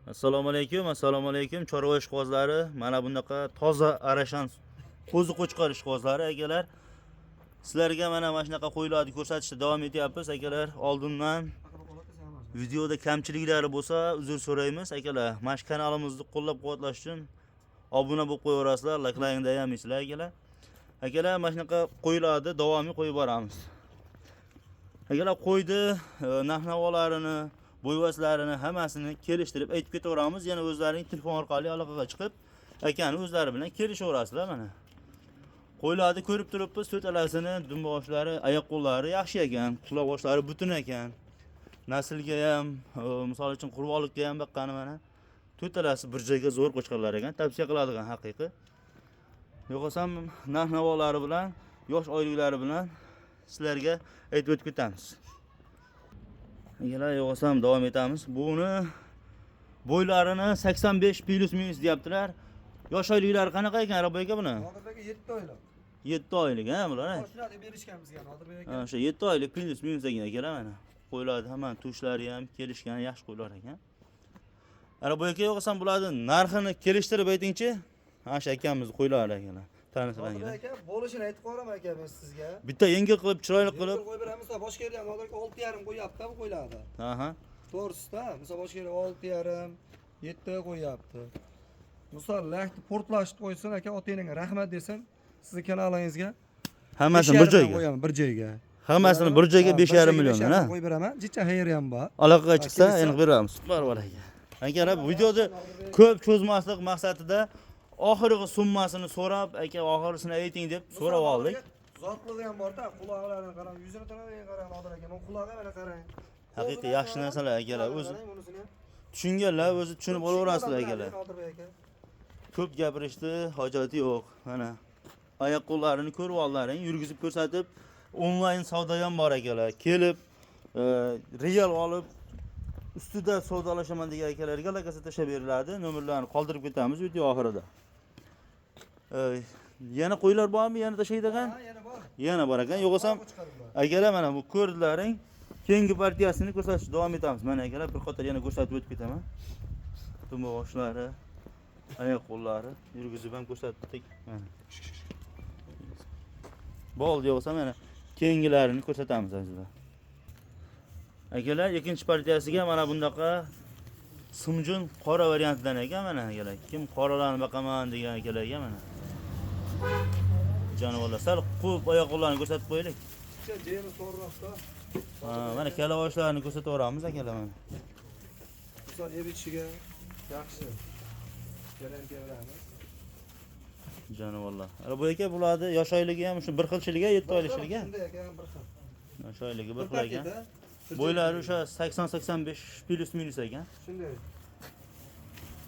Assalomu alaykum, assalomu alaykum chorva ishqibozlari. Mana bunaqa toza arashan qo'zi qo'chqor ishqibozlari akalar. Sizlarga mana shunaqa qo'ylarni ko'rsatishda davom etyapmiz akalar. Oldindan videoda kamchiliklari bo'lsa uzr so'raymiz akalar. Mana shu kanalimizni qo'llab-quvvatlash uchun obuna bo'lib qo'yaverasizlar, layklaringni ayamaysizlar akalar. Akalar, mana shunaqa qo'ylarni davomiy qo'yib boramiz. Akalar, qo'yni narx-navolarini, bo'yvaslarini hammasini kelishtirib aytib ketaveramiz. Yana o'zlaring telefon orqali aloqaga chiqib, akani o'zlari bilan kelishaverasizlar mana. Qo'ylarni ko'rib turibmiz, to'rtalasini dumboshlari, oyoq qo'llari yaxshi ekan, quloq boshlari butun ekan. Naslga ham, misol uchun qurbonlikka ham baqqani mana. To'rtalasi bir joyga zo'r qo'chqorlar ekan, tavsiya qiladigan haqiqiy. Yo'qosam narx-navolari bilan, yosh oyliklari bilan sizlarga aytib o'tib ketamiz. Akalar, yo'qosam davom etamiz. Buni bo'ylarini 85 плюс минус deyaptilar. Yosh oyliklari qanaqa ekan, Arabboy aka buni? Nodirbek aka, 7 oylik. 7 oylik, ha bular? Ha? Qo'shiladi berishgan bizga, Nodirbek aka. Ha, o'sha 7 oylik плюс минус ekan akalar mana. Qo'ylarni hamma tushlari ham kelishgan, yaxshi qo'ylar ekan. Arabboy aka, yo'qosam bularni narxini kelishtirib aytingchi. Ha, shu akamiz qo'ylari akalar. Tanishlar. Nodirbek aka, bo'lishini aytib qo'yaman aka men sizga. Bitta yengil qilib, chiroyli qilib. Qo'yib beramiz, boshqa yerda ham Nodir aka 6,5 qo'yyapti bu qo'ylarni. Aha. To'g'risida, misol boshqa yerda 6,5, 7 qo'yyapti. Misol lakni portlashib qo'ysin aka, ota-enangga rahmat desin sizni kanalingizga. Hammasini bir joyga. Qo'yaman bir joyga. Hammasini bir joyga Ha, 5,5 million, ha? Qo'yib beraman. Jicha xayri ham bor. Aloqaga chiqsa kelishsa- aniq beramiz. Bor bor aka. Akalar, videoda ko'p cho'zmaslik maqsadida oxirgi summasini so'rab, aka oxirisini ayting deb so'rab oldik. Zotligi ham bor-da, quloqlarini qarang, yuzini qarang, qarang Nodir aka, mana qulog'i mana qarang. Haqiqiy yaxshi narsalar akalar, o'zi Qarang bunisini ham. tushunganlar o'zi tushunib olaverasizlar akalar. Nodirbek aka. Ko'p gapirishni hojati yo'q. Mana oyoq qo'llarini ko'rib oldilaring, yurgizib ko'rsatib, onlayn savdo ham bor akalar. Kelib, real olib ustida savdolashaman degan akalarga aloqasi tashlab beriladi. Nomerlarni qoldirib ketamiz video oxirida. Yana qo'ylar bormi? Yana tashlaydigan? Ha, yana bor. Yana bor ekan. Yo'qosam Qo'chqor bor. akalar, mana bu ko'rdilaring. Keyingi partiyasini ko'rsatishda davom etamiz. Mana akalar, bir qator yana ko'rsatib o'tib ketaman. Dumboshlari, oyoq qo'llari yurgizib ham ko'rsatdik. Mana. Bo'ldi, yo'qsa mana keyingilarini ko'rsatamiz azizlar. Akalar, ikkinchi partiyasiga mana bundaqa simjun qora variantidan ekan mana akalar. Kim qoralarni boqaman degan akalarga mana. Jonivorlar sal quvib oyoq qo'llarini ko'rsatib qo'yaylik. Jicha jeni to'g'riroqda. Ha, mana kalavoshlarni ko'rsataveramiz akalar mana. Misol ev ichishiga yaxshi. Garantiya beramiz. Jonivorlar. Ana bu aka, bularni yosh oyligi ham shu bir xilchiliga, 7 oylikchiliga. Shunday aka, bir xil. Yosh oyligi bir Bir xil ekan. paketda. Bir Bo'ylari joyga. o'sha 80-85 плюс минус ekan. Shunday.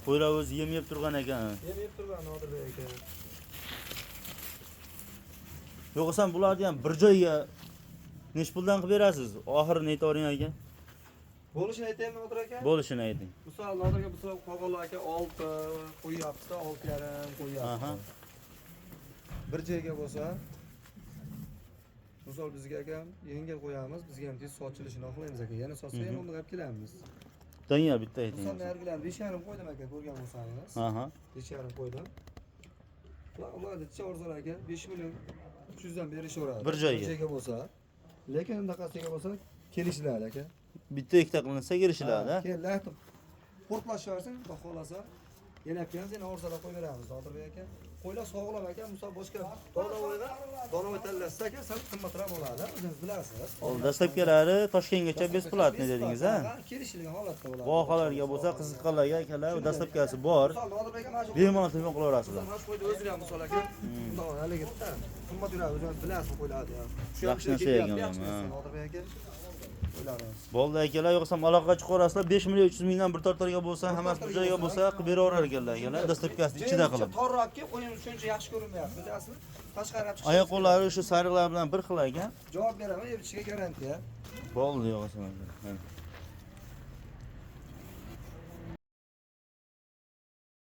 Qo'ylar o'zi yem yeb turgan ekan. Yem yeb turgan Nodirbek aka. Yo'qsam bularni ham bir joyga nechi puldan qilib berasiz? Oxirini aytavering aka. Bo'lishini aytaymi Nodir aka? Bo'lishini ayting. Misol Nodir aka, misol qolganlar aka 6 qo'yyapti, 6,5 qo'yyapti. Aha. Bir joyga bo'lsa, misol bizga aka yengil qo'yamiz, bizga ham tez sochilishini xohlaymiz aka. Yana sotsa yana undan olib kelamiz. Doniyor bitta ayting. Misol nargilarni 5,5 qo'ydim aka, ko'rgan bo'lsangiz. Aha. 5,5 qo'ydim. Ular necha arzon aka? 5 million 300 dan berishaveradi. Bir joyga. Bir joyga bo'lsa. Lekin unaqasiga bo'lsa kelishiladi aka. Bitta ikkita qilinsa kelishiladi, ha? Keyin lahti portlashaversin, xudo xohlasa. Yana olib kelamiz, yana arzonlab qo'yib beramiz Nodirbek aka. Qo'ylar sog'lom aka, misol boshqa donovoyga, donovoy tanlasa aka, sal qimmatroq bo'ladi, o'zingiz bilasiz. Ol dastlabkilari Toshkentgacha бесплатный dedingiz, ha? Kelishilgan holatda bo'ladi. Vohalarga bo'lsa, qiziqqanlarga akalar, dastlabkasi bor. Misol Nodirbek aka, mana shu Bemalol telefon qilaverasizlar. Mana shu qo'yni o'zini ham misol aka. Bundoq haligi qimmat yuradi, o'zingiz bilasiz bu qo'ylarni ham. Shu ham Yaxshi narsa ketyapti, ekan, yaxshi ha. narsa Nodirbek aka. Qo'ylarimiz. Bo'ldi akalar, yo'qsam aloqaga chiqaverasizlar. 5 million 300 mingdan bir tortarga bo'lsa, hammasi bir joyga bo'lsa qilib beraverar ekanlar akalar. Dastlabkasini ichida qilib. Torroqki qo'yimiz shuncha yaxshi ko'rinmayapti. Bilasizmi? Tashqari olib chiqish. Oyoq qo'llari o'sha sariqlar bilan bir xil ekan. Javob beraman, ev ichishiga garantiya. Bo'ldi yo'qsam akalar. Mana.